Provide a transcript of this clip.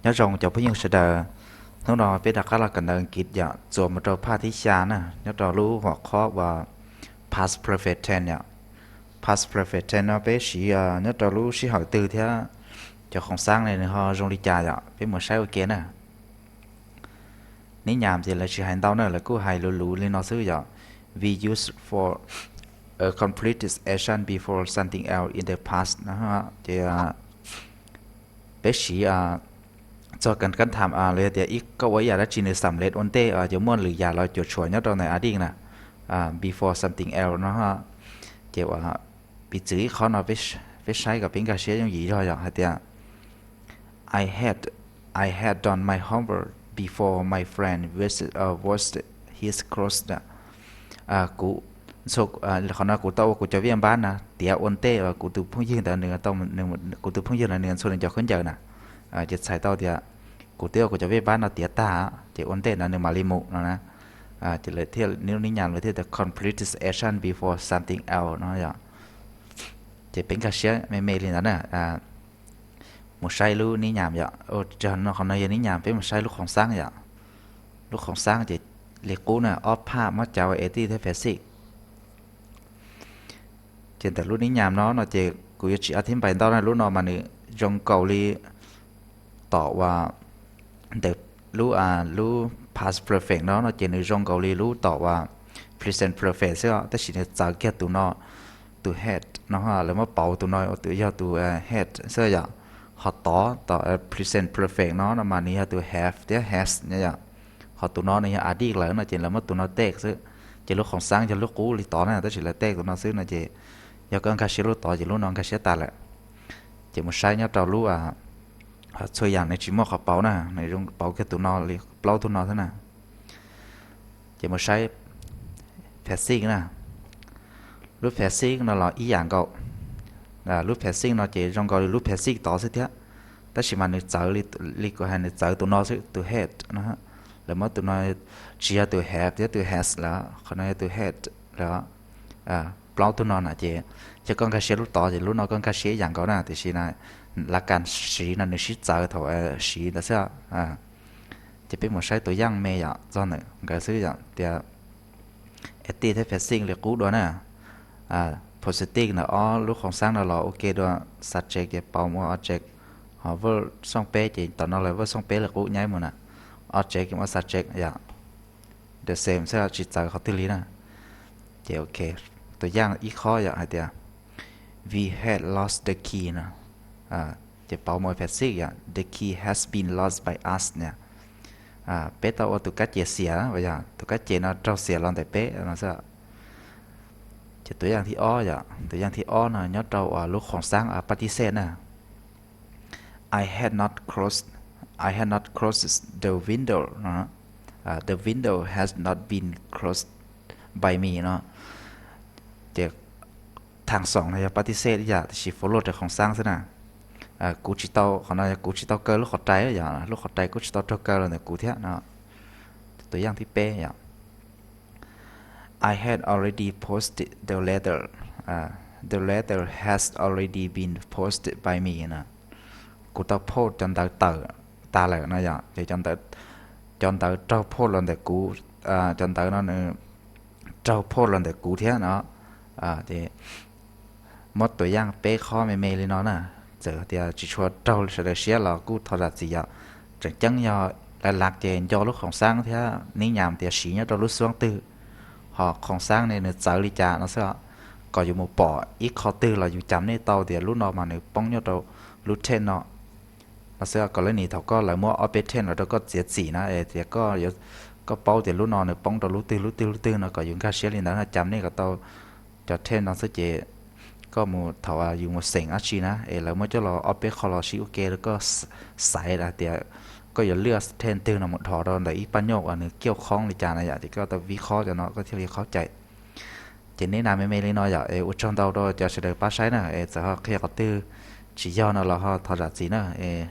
Nyob zoo cov phooj ywg sawv daws, hnub no peb rov qab los kawm ntawv Askiv yom, txuas mus rau phaj thib xya na, nyob rau lub hom khob uas past perfect tense yom. Past perfect tense no peb siv nyob rau lub sij hawm twg thiab cov khoom xaab ne nws ho zoo li cas yom, peb mus saib ua ke na. Nib nyam ces lawv tsis hais ntau na, lawv kuj hais luv luv li no xwb yom. We use for a completed action before something else in the past no. Ces peb siv txog kab tham los yog tias ib koj ua ib yam dab tsi nws xam lej ua ntej, yuav muaj lwm yam los cuam tshuam nyob rau ntawm a dij na, before something else no. Ces ua piv txwv ib qho no, peb saib kom peb nkag siab yooj yim zog yom, hais tias I had I had done my homework before my friend washed his clothes. Kuv, qhov no kuv tau ua kuv cov vij npab na tiav ua ntej uas kuv tus phooj ywg ntawd nws, kuv tus phooj ywg ntawd nws ntxhua nws cov khaub ncaws na. Ces txhais tau tias kuv twb ua kuv cov vij npab no tiav tag, ces ua ntej ntawd nws mam li mus no na. Ces lawv thiaj, nib nyam lawv thiaj tias completed action before something else no yom. Ces peb nkag siab me me li ntawd na. Mus saib lub nib nyam yom. Qhov no yog nib nyam, peb mus saib lub khoom xaab yom. Lub khoom xaab ces li qub na, ob phaj muab cav ua active thiab passive. Ces ntawm lub nib nyam no no ces kuv yuav tsis a thib npais ntau na, lub no mas nws zoo nkaus li tom uas ntawm lub, lub past perfect no no ces nws zoo nkaus li lub tom uas present perfect xwb os, tab sis nws txawv kiag tus no, tus had no, lawv muab pauv tus no ua tus yog tus had xwb yom. Ho tod tom present perfect no no mas nws yog tus have thiab has no yom. Ho tus no nws yog a dij lawm no ces lawv muab tus no take xwb. Ces lub khoom xaab yog lub qub li tod na, tab sis lawv take tus no xwb no ces yog koj nkag siab lub tod ces lub no nkag siab tas lawm. Ces mus saib nyob rau lub, txhua yam nws tsis muaj qhov pauv na, nws zoo pauv kiag tus no li plaub tug no xwb na. Ces mus saib passive na. Lub passive no los ib yam nkaus. Lub passive no ces zoo nkaus li lub passive tod xwb thiab, tab sis mas nws txawv li kuv hais, nws txawv tus no xwb, tus had no. Lawv muab tus no, tsis yog tus have thiab tus has lawm, qhov no yog tus had lawm. Plaub tug no na ces yog koj nkag siab lub tod ces lub no koj nkag siab ib yam nkaus na, tiam sis na, lav kas siv no nws sib txawv thaum siv ntawd xwb. Ces peb mus saib tus yaj me yom, txog ntawm nkawd xwb yom, tias active thiab passive li qub dua na. Positive ntawm ob lub khoom xaab no los ua ke dua, subject ces pauv mus ua object, ho verb xooj peb ces tom no lawv verb xooj peb li qub nyaib mus na, object ces mus ua subject yom. The same xwb, tsis txawv qhov twg li na. Ces ok, tus yaj ib qho yom, hais tias we had lost the key no. Ces pauv mus passive yom, the key has been lost by us no. Peb tau ua tus kab ces xiam, yog tus kab ces no raug xiam los ntawm peb no xwb. Ces tus yaj thib ob yom, tus yaj thib ob no nyob rau uas lub khoom xaab pab tib xej na. I had not closed, I had not closed the window no. The window has not been closed by me no. Ces thaam xoom no yog pab tib xej ib yam, tiam sis follow rau khoom xaab xwb na. Kuv tsis tau, qhov no yog kuv tsis tau kaw lub qhov rai, yog lub qhov rai kuj tsis tau raug kaw los ntawm kuv thiab no. Tus yaj thib peb yom, I had already posted the letter, the letter has already been posted by me no. Kuv tau post cov ntawv tawm tas lawm no yom, ces cov ntawv raug post los ntawm kuv, cov ntawv no nws raug post los ntawm kuv thiab no. Ces muab tus yaj peb qho me me li no na, txawm tias tsis tshua raug sawv daws siab los kuj thov zam txim yom. Tseem ceeb yog lav lav ces nco lub khoom xaab thiab nib nyam tias siv nyob rau lub xuab twg, ho khoom xaab ne nws txawv li cas no xwb. Kom yus mus pom ib qho twg los yus cam nej tau tias lub no mas nws poob nyob rau lub tense no no xwb. Kom lawv nim thaum koj lawv muab ob peb tense los rau koj txiav txim na, es tias koj, koj paub tias lub no nws poob rau lub twg lub twg lub twg no kom yus nkag siab li ntawd no, cam nej kom tau cov tense no xwb ces koj mus thaum yus mus xeem dab tsi na es lawv muab coj los ob peb qho los sib ua ke rau koj xaiv hais tias koj yuav lwaj tense twg no mus dhos rau ntawm ib paj nyoj uas nws kiaj khoob li cas na yom, ces koj tau vib qhob cov no koj thiaj li qhob cai. Ces neb nas me me li no yom, es ua tsaug ntau rau cov sawv daws pab saib na, es txawm ho qhia qhov twg tsis yog no los ho thov zam txim na, es